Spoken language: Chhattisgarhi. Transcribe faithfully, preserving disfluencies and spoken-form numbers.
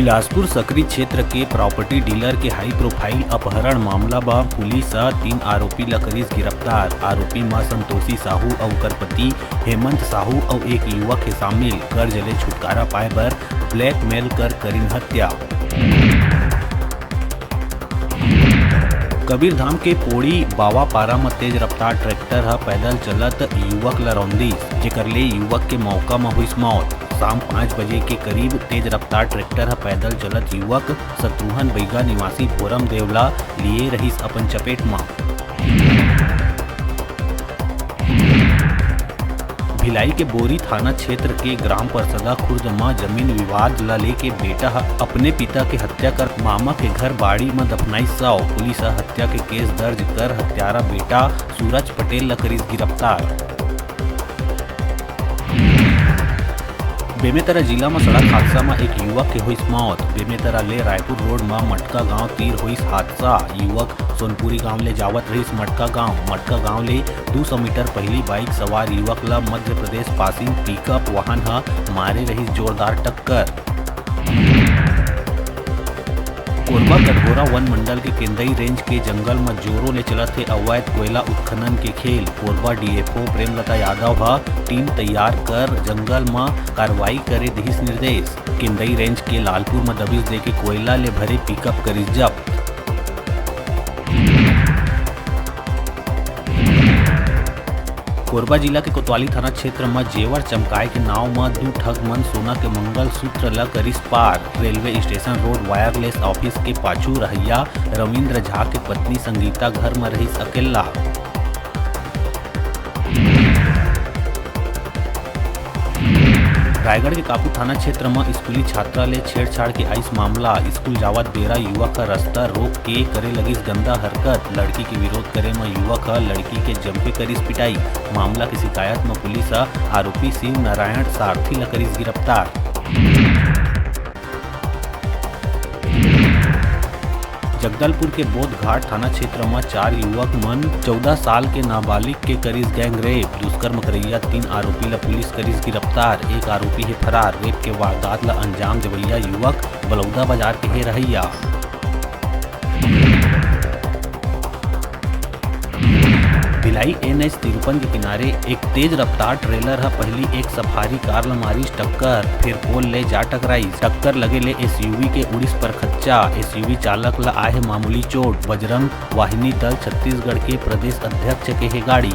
जाजपुर सकरी क्षेत्र के प्रॉपर्टी डीलर के हाई प्रोफाइल अपहरण मामला म पुलिस ह तीन आरोपी ल करिस गिरफ्तार। आरोपी म संतोषी साहू अउ ओकर पति हेमंत साहू अउ एक युवक हे शामिल। कर्ज ले छुटकारा पाए बर ब्लैकमेल कर करिन हत्या। कबीरधाम के पोड़ी बावापारा म तेज रफ्तार ट्रैक्टर ह पैदल चलत युवक ल रौंदिस, जेकर ले युवक के मौका म होइस मौत। शाम पाँच बजे के करीब तेज रफ्तार ट्रैक्टर ह पैदल चलत युवक शत्रुघ्न बैगा निवासी भोरम देवला लिए रहिस अपन चपेट म। भिलाई के बोरी थाना क्षेत्र के ग्राम परसदा खुर्द म जमीन विवाद ल लेके बेटा ह अपने पिता के हत्या कर मामा के घर बाड़ी म दफनाइस शव। पुलिस ह हत्या के केस दर्ज कर हत्यारा बेटा सूरज पटेल ल करिस गिरफ्तार। बेमेतरा जिला म सड़क हादसा म एक युवक के होइस मौत। बेमेतरा ले रायपुर रोड म मटका गांव तीर होइस हादसा। युवक सोनपुरी गांव ले जावत रहिस मटका गांव। मटका गांव ले दू सौ मीटर पहिली बाइक सवार युवक ल मध्य प्रदेश पासिंग पिकअप वाहन ह मारे रहिस जोरदार टक्कर। कोरबा कटघोरा वन मंडल के केंदई रेंज के जंगल म जोरों ले चलत हे अवैध कोयला उत्खनन के खेल। कोरबा डीएफओ प्रेमलता यादव ह टीम तैयार कर जंगल म कार्रवाई करे दिहिस निर्देश। केंदई रेंज के लालपुर म दबिश देके कोयला ले भरे पिकअप करिस जब्त। कोरबा जिला के कोतवाली थाना क्षेत्र म जेवर चमकाए के नाव म दू ठग मन सोना के मंगलसूत्र ल करिस पार। Railway station road wireless office के पाछू रहइया रविंद्र झा के पत्नी संगीता घर म रहिस अकेल्ला। रायगढ़ के कापू थाना क्षेत्र म स्कूली छात्रा ले छेड़छाड़ के आइस मामला। स्कूल जावत बेरा युवक ह रस्ता रोक के करे लगिस गंदा हरकत। लड़की के विरोध करे म युवक ह लड़की के जमके करिस पिटाई। मामला के शिकायत म पुलिस ह आरोपी शिव नारायण सारथी ल करिस गिरफ्तार। जगदलपुर के बोधघाट थाना क्षेत्र म चार युवक मन चौदह साल के नाबालिग के करिस गैंग रेप। दुष्कर्म करइया तीन आरोपी ल पुलिस करिस गिरफ्तार। एक आरोपी हे फरार। रेप के वारदात ल अंजाम देवइया युवक बलौदा बाजार के हे रहइया। भिलाई एनएच तिरपन के किनारे एक तेज रफ्तार ट्रेलर ह पहिली एक सफारी कार ल मारिस टक्कर, फेर पोल ले जा टकराइस। टक्कर लगे ले एसयूवी के उड़िस परखच्चा। एसयूवी चालक ल आहे मामूली चोट। बजरंग वाहिनी दल छत्तीसगढ़ के प्रदेश अध्यक्ष के हे गाड़ी।